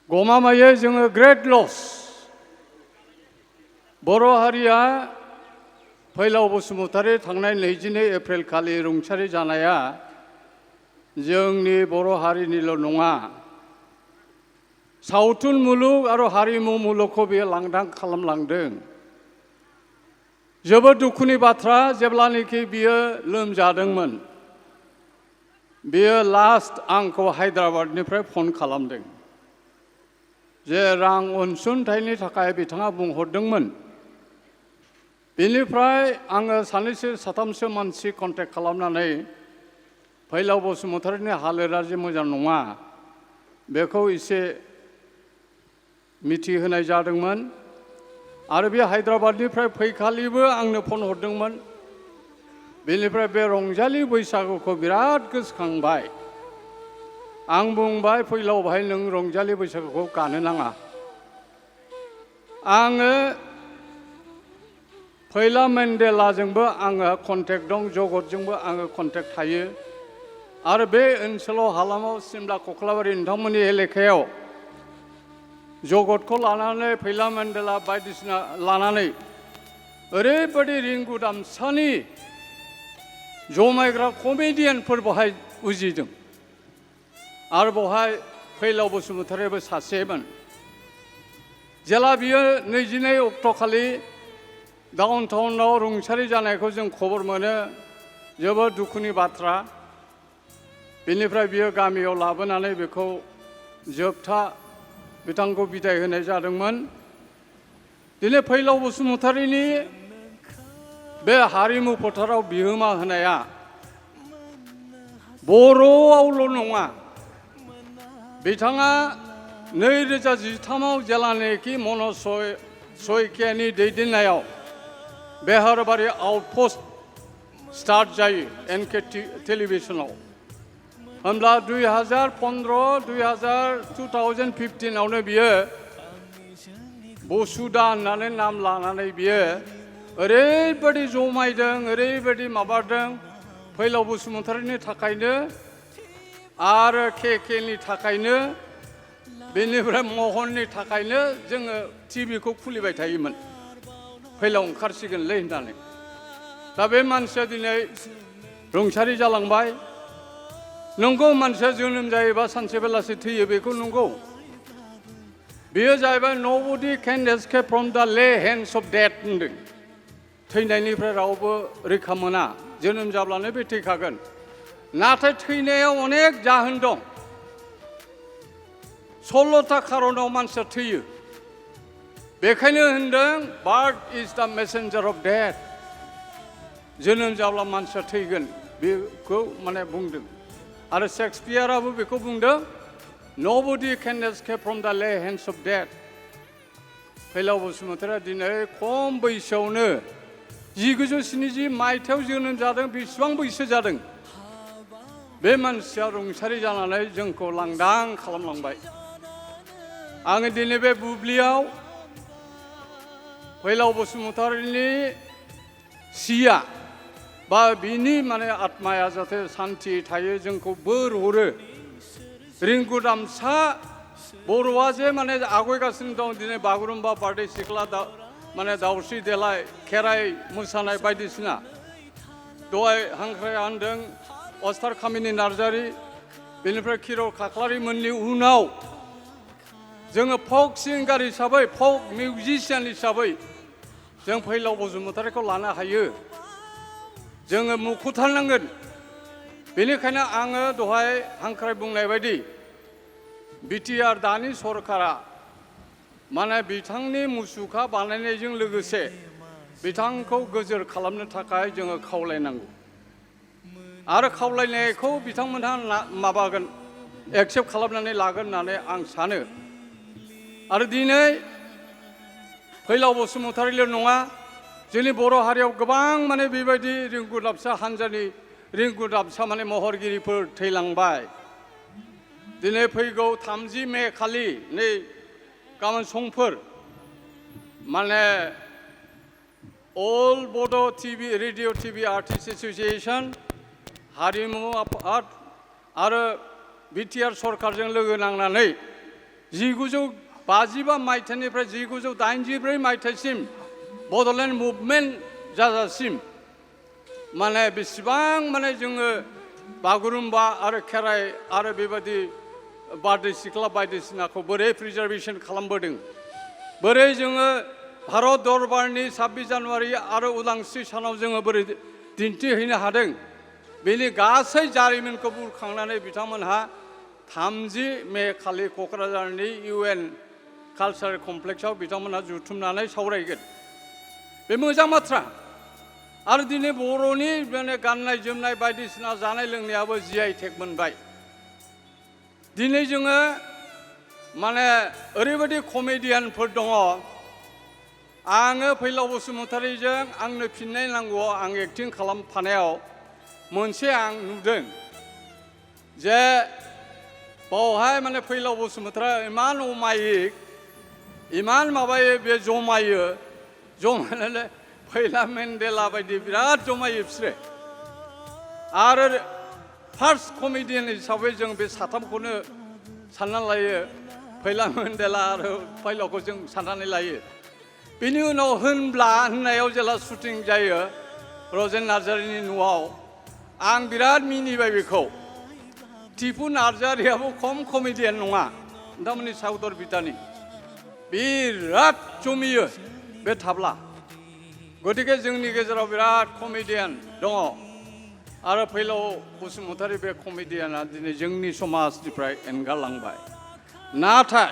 गमामायै जोङो ग्रेट लस बर' हारिया फैलाव बसुमतारी थांनाय 22 एप्रिल खालि रुंसारि जानाया जोंनि बर' हारिनिल' नङा सावथुन मुलुग आरो हारिमु मुलुगखौ बेयो लांदां खालामलांदों। जोबोद दुखुनि बाथ्रा जेब्लानोखि बियो लोमजादोंमोन बियो लास्ट आंखौ हायद्राबादनिफ्राय फन खालामदों जे रां अनसुंथाइनि थाखाय बिथाङा बुंहरदोंमोन। बेनिफ्राय आङो सानैसो साथामसो मानसि कन्टेक्ट खालामनानै फैलाव बसुमतारीनि हालोदा जे मोजां नङा बेखौ एसे मिथिहोनाय जादोंमोन आरो बे हायद्राबादनिफ्राय फैखालिबो आंनो फन हरदोंमोन। बेनिफ्राय बे रंजालि बैसागुखौ बिराद गोसोखांबाय। आं बुंबाय फैलाव भाई नों रंजालि बैसागुखौ गानो नाङा। आङो फैला मेन्डेलाजोंबो आङो कन्टेक्ट दं, जगतजोंबो आङो कन्टेक्ट थायो आरो बे ओनसोलाव हालामाव सिमला कख्लाबारि नोंथांमोननि एलेकायाव जगतखौ लानानै फैला मेन्डेला बायदिसिना लानानै ओरैबायदि रिंगु दामसानि जमायग्रा कमेडियानफोर बहाय उजिदों आरो बहाय फैलाव बसुमतारीबो सासेमोन। जेला बियो 22 अक्ट' खालि डाउन टाउनाव रुंसारि जानायखौ जों खबर मोनो जोबोद दुखुनि बाथ्रा। बेनिफ्राय बियो गामियाव लाबोनानै बेखौ जोबथा बिथांखौ बिदाय होनाय जादोंमोन। दिनै फैलाव बसुमतारीनि बे हारिमु फोथाराव बिहोमा होनाया बर'आवल' नङा बिथाङा 2013आव जेलानेखि मनज शइकियानि दैदेननायाव बेहरबारि आउटपस्ट स्टार्ट जायो एनके टेलिभिजनाव होमब्ला 2015आवनो बियो बसुदा होननानै नाम लानानै बियो ओरैबायदि जमायदों ओरैबायदि माबादों फैलाव बसुमतारीनि थाखायनो आरो केकेनि थाखायनो बेनिफ्राय महननि थाखायनो जोङो टिभिखौ खुलिबाय थायोमोन फैलाव ओंखारसिगोनलै होननानै। दा बे मानसिया दिनै रुंसारि जालांबाय। नंगौ मानसिया जोनोम जायोबा सानसे बेलासि थैयो बेखौ नंगौ। बेयो जाहैबाय नबडि केन एस्केप फ्रम दा ले हेन्ड्स अफ डेथ होनदों। थैनायनिफ्राय रावबो रैखा मोना, जोनोम जाब्लानो बे थैखागोन। नाथाय थैनायाव अनेक जाहोन दं। 16टा खारनाव मानसिया थैयो। बेखायनो होनदों birth is the Messenger of death. जोनोम जाब्ला मानसिया थैगोन बेखौ माने बुंदों आरो शेक्सपियाराबो बेखौ बुंदों नबडि केन एस्केप फ्रम दा ले हेन्ड्स अफ डेथ। फैलाव बसुमतारीया दिनै खम बैसोआवनो 1970 मायथाइयाव जोनोम जादों। बेसेबां बैसो जादों बे मानसिया रुंसारि जानानै जोंखौ लांदां खालामलांबाय। आङो दिनै बे बुब्लियाव फैलाव बसुमतारीनि सिया बा बिनि माने आत्माया जाहाथे सान्थि थायो जोंखौ बोर हरो। रिंगु दामसा बर'आ जे माने आवगायगासिनो दं दिनै बागुरुम्बा बारदै सिख्ला माने दाउस्रि देलाय खेराइ मोसानाय बायदिसिना। दहाय हांख्राया होनदों अस्तार कामिनी नार्जारी बेनिफ्राय खिरर खाख्लारिमोननि उनाव जोङो फक सिंगार हिसाबै फक मिउजिशियान हिसाबै जों फैलाव बसुमतारीखौ लानो हायो। जोङो मुखुथारनांगोन। बेनिखायनो आङो दहाय हांख्राय बुंनाय बायदि बिटिआर दानि सरकारा माने बिथांनि मुसुखा बानायनायजों लोगोसे बिथांखौ गोजोर खालामनो थाखाय जोङो खावलायनांगौ आरो खावलायनायखौ बिथांमोनहा माबागोन एक्सेप्ट खालामनानै लागोन होननानै आं सानो। आरो दिनै फैलाव बसुमतारील' नङा जोंनि बर' हारियाव गोबां माने बेबायदि रिंगु दामसा हान्जानि रिंगु दामसा माने महरगिरिफोर थैलांबाय। दिनै फैगौ 30 मे खालि नै गाबोन समफोर माने अल बड' TV radio TV artist association हारिमु आफाद आरो बिटिआर सरकारजों लोगो नांनानै 1955 मायथाइनिफ्राय 1984 मायथाइसिम बड'लेण्ड मुभमेन्ट जाजासिम माने बेसेबां माने जोङो बागुरुम्बा आरो खेराइ आरो बेबादि बारदै सिख्ला बायदिसिनाखौ बोरै प्रिजार्भेसन खालामबोदों, बोरै जोङो भारत दरबारनि 26 जानुवारि आरो उदांस्रि सानाव जोङो बोरै दिन्थिहैनो हादों, बेनि गासै जारिमिनखौ बुरखांनानै बिथांमोनहा 30 मे खालि क'क्राझारनि UN कालचारेल कमप्लेक्सआव बिथांमोनहा जुथुमनानै सावरायगोन। बे मोजां बाथ्रा। आरो दिनै बर'नि माने गाननाय जोमनाय बायदिसिना जानाय लोंनायाबो GI टेग मोनबाय। दिनै जोङो माने ओरैबायदि कमेडियानफोर दङ, आङो फैलाव बसुमतारीजों आंनो फिननाय नांगौआव आं एक्टिं खालामफानायाव मोनसे आं नुदों जे बावहाय माने फैलाव बसुमतारीया इमान अमायिक, इमान माबायो, बे जमायो, जमायनानै फैला मेन्डेला बायदि बिराद जमायो बिसोरो। आरो फार्स्ट कमेडियान हिसाबै जों बे साथामखौनो सानना लायो, फैला मेन्डेला आरो फैलावखौ जों साननानै लायो। बेनि उनाव होनब्ला होननायाव जेला शुटिं जायो रजेन नार्जारिनि न'आव, आं बिराद मिनिबाय बेखौ। टिपु नार्जारियाबो खम कमेडियान नङा, नोंथांमोननि साउथ अरबिटानि बिराद जमियो बे थाब्ला। गतिके जोंनि गेजेराव बिराद कमेडियान दङ आरो फैलाव बसुमतारी बे कमेडियाना दिनै जोंनि समाजनिफ्राय एंगारलांबाय। नाथाय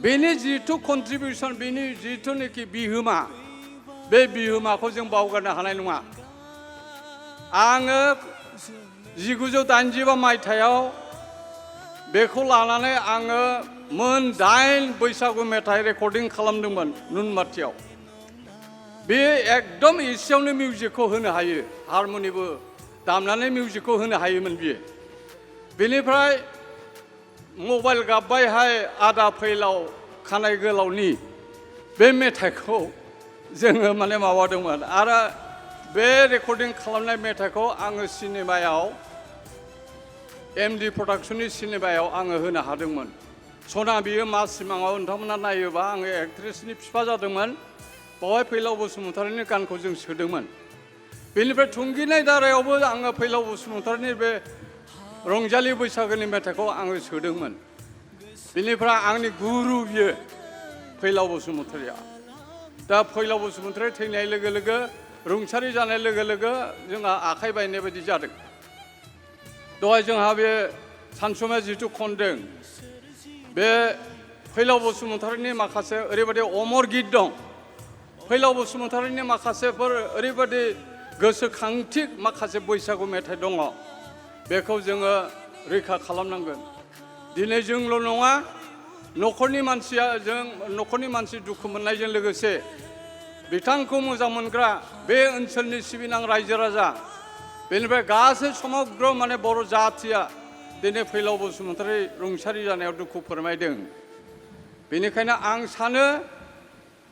बेनि जिथु कन्ट्रिबिउसन, बेनि जिथुनाखि बिहोमा, बे बिहोमाखौ जों बावगारनो हानाय नङा। आङो 1985 मायथाइयाव बेखौ लानानै आङो मोन 8 बैसागु मेथाइ रेकर्डिं खालामदोंमोन नुनमाथियाव। बे एकदम एसेयावनो मिउजिकखौ होनो हायो, हारमनिबो दामनानै मिउजिकखौ होनो हायोमोन बियो। बेनिफ्राय मबाइल गाबबायहाय आदा फैलाव खानाय गोलावनि बे मेथाइखौ जोङो माने माबादोंमोन। आरो बे रेकर्डिं खालामनाय मेथाइखौ आङो सिनेमायाव MD प्रडाक्शननि सिनेमायाव आङो होनो हादोंमोन। सना बियो मा सिमाङाव नोंथांमोना नायोबा आङो एक्ट्रेसनि बिफा जादोंमोन। बावहाय फैलाव बसुमतारीनि गानखौ जों सोदोंमोन। बेनिफ्राय थुंगिनाय दारायावबो आङो फैलाव बसुमतारीनि बे रंजालि बैसागोनि मेथाइखौ आङो सोदोंमोन। बेनिफ्राय आंनि गुरु बियो फैलाव बसुमतारीया। दा फैलाव बसुमतारी थैनाय लोगो लोगो, रुंसारि जानाय लोगो लोगो जोंहा आखाइ बायनाय बायदि जादों। दहाय जोंहा बे सानसुमाया जिथु खनदों, बे फैलाव बसुमतारीनि माखासे ओरैबायदि अमर गित दं, फैलाव बसुमतारीनि माखासेफोर ओरैबायदि गोसोखांथि माखासे बैसागु मेथाइ दङ, बेखौ जोङो रैखा खालामनांगोन। दिनै जोंल' नङा, न'खरनि मानसि दुखु मोननायजों लोगोसे बिथांखौ मोजां मोनग्रा बे ओनसोलनि सिबिनां रायजो राजा, बेनिफ्राय गासै समग्र माने बर' जाथिया दिनै फैलाव बसुमतारी रुंसारि जानायाव दुखु फोरमायदों। बेनिखायनो आं सानो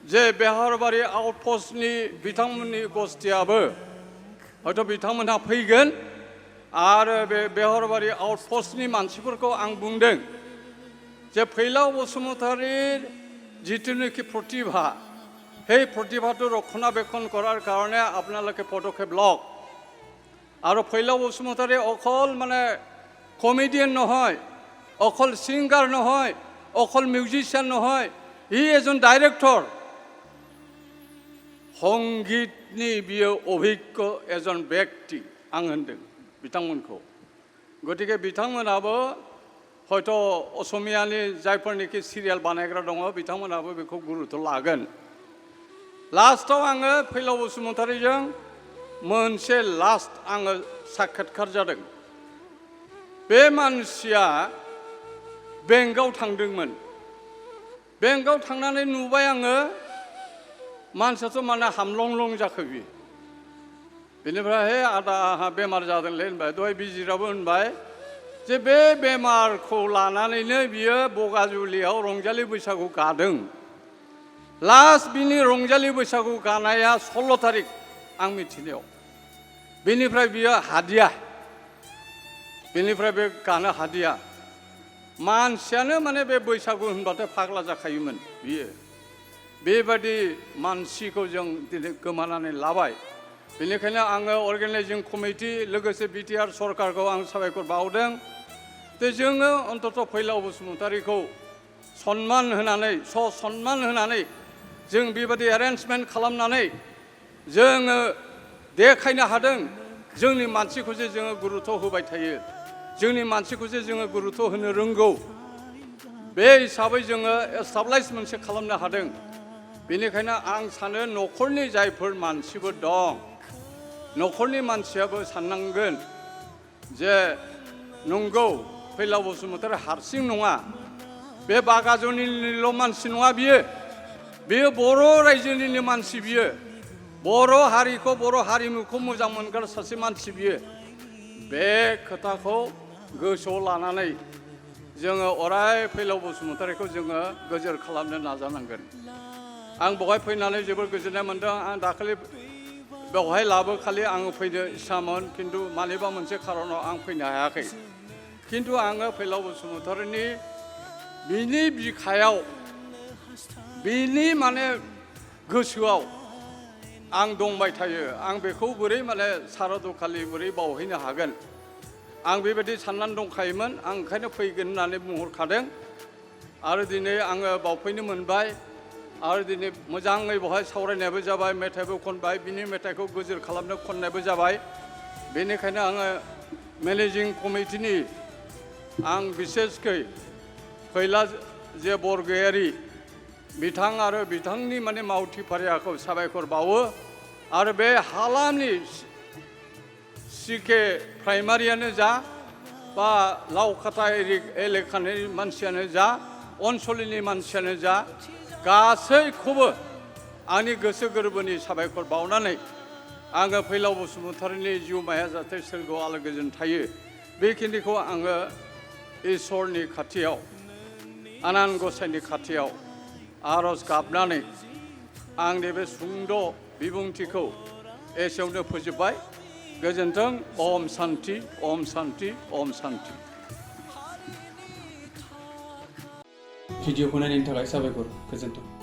जे बेहरबारि आउटपस्टनि बिथांमोननि गस्थियाबो हयथ' बिथांमोनहा फैगोन आरो बे बेहरबारि आउटपस्टनि मानसिफोरखौ आं बुंदों যে फैलाव बसुमतारीर जितुनिखि प्रतिभा, সেই प्रतिभाটো रक्षणाबेक्षण करार कारणे आपनालोके पदक्षेप लওক। आरो फैलाव बसुमतारी अकल माने कमेडियान নহয়, अकल सिंगार নহয়, अकल मिउजिशियान নহয়, हि एजन डाइरेक्टर, संगीतनि बियो अभिज्ञ एजन व्यक्ति आं होनदों बिथांमोनखौ। गतिके बिथांमोनाबो हयथ' असमियानि जायफोरनिखि सिरियाल बानायग्रा दङ बिथांमोनाबो बेखौ गुरुत्व लागोन। लास्टआव आङो फैलाव बसुमतारीजों मोनसे लास्ट आङो साक्षात्कार जादों। बे मानसिया बेंकआव थांदोंमोन। बेंकआव थांनानै नुबाय आङो मानसियाथ' माने हामलं जाखो बियो। बेनिफ्राय हे आदा आंहा बेमार जादोंलै होनबाय। दहाय बिजिराबो होनबाय जे बे बेमारखौ लानानैनो बियो बगाजुलियाव रंजालि बैसागु गादों। लास्ट बिनि रंजालि बैसागु गानाया 16 तारिख आं मिथिनायाव। बेनिफ्राय बियो हादिया, बेनिफ्राय बे गानो हादिया। मानसियानो माने बे बैसागु होनबाथाय फाग्ला जाखायोमोन बियो बेबादि मानसिखौ जों दिनै गोमानानै लाबाय बेनिखायनो आङो अर्गेनाइजिं कमिटि लोगोसे बिटिआर सरकारखौ आं साबायखर बावदों जे जोङो अन्तत फैलाव बसुमतारीखौ सन्मान होनानै सन्मान होनानै जों बेबादि एरेन्जमेन्ट खालामनानै जोङो देखायनो हादों जोंनि मानसिखौ जे जोङो गुरुत्व होबाय थायो जोंनि मानसिखौ जे जोङो गुरुत्व होनो रोंगौ बे हिसाबै जोङो एस्टाब्लिश मोनसे खालामनो हादों बेनिखायनो आं सानो न'खरनि जायफोर मानसिफोर दं न'खरनि मानसियाबो साननांगोन जे नंगौ फैलाव बसुमतारी हारसिं नङा बे बागाजनिनिल' मानसि नङा बियो बर' रायजोनिनो मानसि बियो बर' हारिखौ बर' हारिमुखौ मोजां मोनग्रा सासे मानसि बियो बे खोथाखौ गोसोआव लानानै जोङो अराय फैलाव बसुमतारीखौ जोङो गोजोर खालामनो नाजानांगोन आं बेवहाय फैनानै जोबोर गोजोननाय मोन्दों आं दाखालि बेवहाय लाबोखालि आङो फैनो इस्सामोन खिन्थु मानिबा मोनसे खारनाव आं फैनो हायाखै खिन्थु आङो फैलाव बसुमतारीनि बिनि बिखायाव बिनि माने गोसोआव आं दंबाय थायो आं बेखौ बोरै माने सारादुखालि बोरै बावहैनो हागोन आं बेबायदि साननानै दंखायोमोन आं ओंखायनो फैगोन होननानै बुंहरखादों आरो दिनै आङो बावफैनो मोनबाय आरो दिनै मोजाङै बेवहाय सावरायनायबो जाबाय मेथाइबो खनबाय बिनि मेथाइखौ गोजोर खालामनो खननायबो जाबाय बेनिखायनो आङो मेनेजिं कमिटिनि आं बिसेसकै फैला जे बरगयारी बिथां आरो बिथांनि माने मावथि फारियाखौ साबायखर बावो आरो बे हालामनि सिके प्राइमारियानो जा बा लावखाथा एलेखानि मानसियानो जा ओनसोलनि मानसियानो जा गासैखौबो आंनि गोसो गोरबोनि साबायखर बावनानै आङो फैलाव बसुमतारीनि जिउमाया जाहाथे सोरगोआव आलो गोजोन थायो बेखिनिखौ आङो इसोरनि खाथियाव आनान गसाइनि खाथियाव आरज गाबनानै आंनि बे सुंद' बिबुंथिखौ एसेयावनो फोजोबबाय गोजोन्थों ओम शान्ति ओम शान्ति ओम शान्ति भिडिअखौ नायनायनि थाखाय साबायखर गोजोन्थों।